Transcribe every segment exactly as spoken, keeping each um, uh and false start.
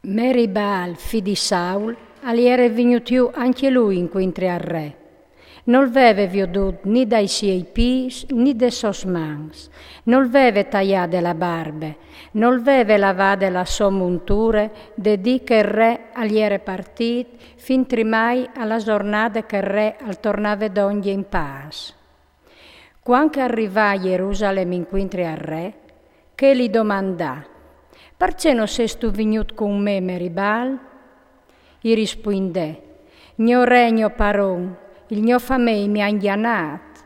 Meribal, fi di Saul, al jere vignût jù ancje lui incuintri al re. Nol veve viodût ni dai siei pîts ni des sôs mans, nol veve taiade la barbe, nol veve lavade la sô monture de dì che il re al jere partît, fintrimai a la zornade che il re al tornave dongje in pâs. Cuant che al rivà a Jerusalem incuintri al re, chê li domandà: «Parcè no sêstu vignût cun me, Meribal?» I rispuindè: «Gno re, gno paron, il gno famei mi à ingjanât.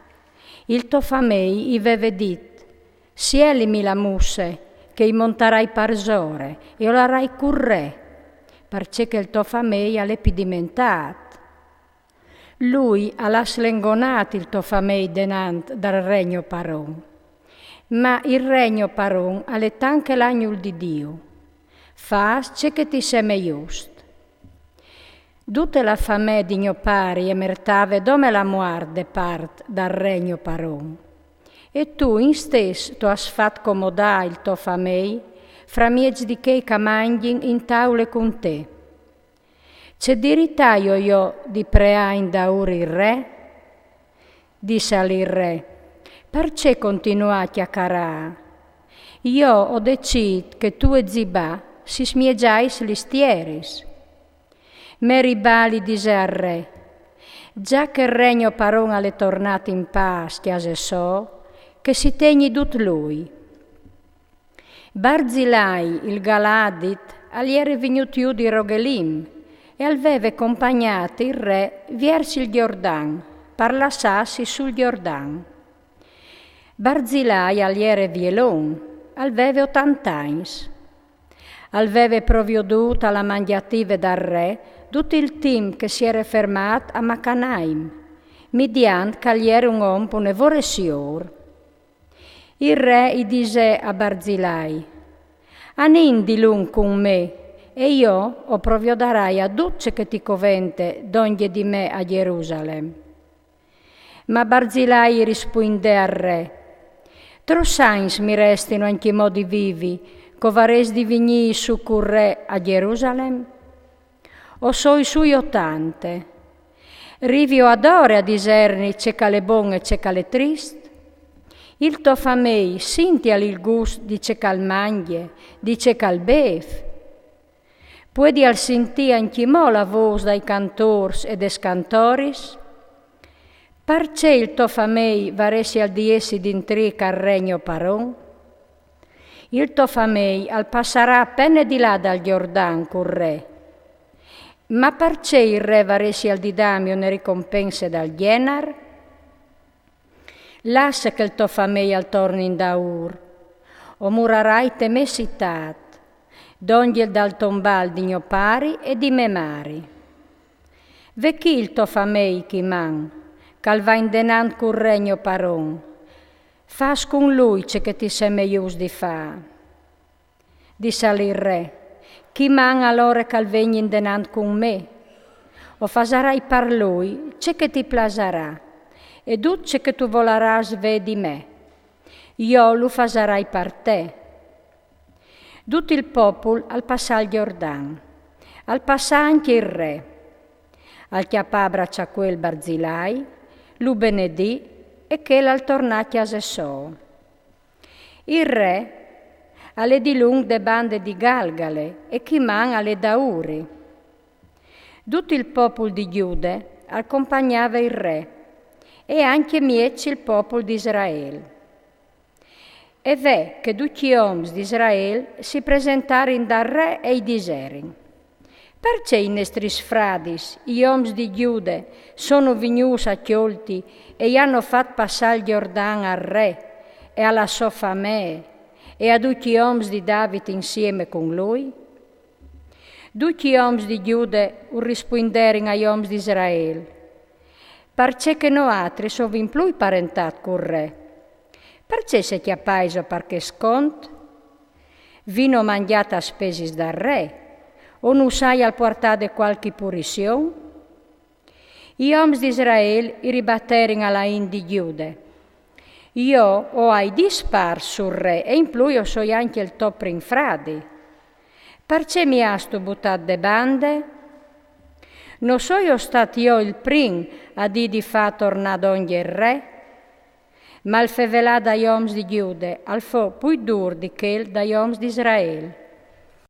Il to famei i veve dit: Sielimi la musse, che i montarai parsore e o larai cul re, parcè che il to famei al è pedimentât.» Lui al à slengonât il to famei denant dal re gno paron. Ma il re gno paron al è tant che l'agnul di Diu. Fâs ce che ti seme just. Dute la famee di gno pari e mertave dome la muart de part dal re gno paron. E tu istès tu âs fat comodâ il to famei framieç di chei che a mangjin in taule cun te. Ce dirit aio jo di preâ indaûr il re? Dissal il re: Parcè continuâ a cjacarâ? Jo o decît che tu e Zibà si smiegiais lis tieris. Meribal i disè al re: Za che il re gno paron al è tornât in pâs a cjase sô, che si tegni dut lui. Barzilai, il Galadit, al jere vignût jù di Rogelim e al veve compagnât il re viers il Jordan, par lassâsi sul Jordan. Barzilai al jere vielon, al veve otante agns. Al veve proviodût a la mangjative dal re dut il timp che si jere fermât a Macanaim, midiant che al jere un om une vore siôr. Il re i disè a Barzilai: Anìn dilunc cun me, e jo o proviodarai a dut ce che ti covente dongje di me a Jerusalem. Ma Barzilai i rispuindè al re: Trops agns mi restino ancjemò di vivi, che o varès di vignî sù cul re a Jerusalem? O soi sui otante. Rivio adore a disêrni ce che al è bon e ce che al è trist? Il to famei sintial il gust di ce che al mangje, di ce che al bêf? Puedial sintî ancjemò la vôs dai cantôrs e des cantoris? Parcè il to famei varessial di jessi dintrì chel re gno paron? Il to famei al passarà a pene di là dal Jordan cul re. Ma parcè il re varessial di dâmi une ricompense dal gjenar? Lasse che il to famei al torni indaûr. O murarai te mê citât, dongje dal tombâl di gno pari e di mê mari. Ve chi il to famei chi man, che al va indenant cul re gno paron. Fâs cun lui ce che ti seme just di fâ. Dissal il re: Chi man alore che al vegni indenant cun me. O fasarai par lui ce che ti plasarà, e dut ce che tu volarâs vê di me, jo lu fasarai par te. Dut il popul al passà il Jordan. Al passà ancje il re. Al cjapà a braçacuel Barzilai, lu benedì e chel al tornà a cjase sô. Il re al è dilunc de bande di Galgale e chi man al è daûri. Dut il popul di Gjude al compagnave il re, e ancje mieç il popul di Israel. E ve che ducj i oms di Israel si presentarin dal re e i diserin: Parcè i nestris fradis, i oms di Gjude, sono vignûts a cjolti e i àn fat passâ il Jordan al re e a la sô famee e a ducj i oms di David insieme cun lui? Ducj i oms di Gjude u rispuinderin ai oms di Israel: Parcè che noaltris o vin plui parentât cul re. Parcè se cjapaiso par chest cont? Vino mangjât a spesis dal re, o nus aial puartade cualchi purission? I oms di Israel i ribaterin a la int di Gjude: Jo o ai dispars sul re e in plui o soi ancje il to prin fradi. Parcè mi âstu butât de bande? No soio stât jo il prin a dî di fâ tornâ dongje il re? Ma il fevelâ dai oms di Gjude al fo plui dûr di chel dai oms di Israel.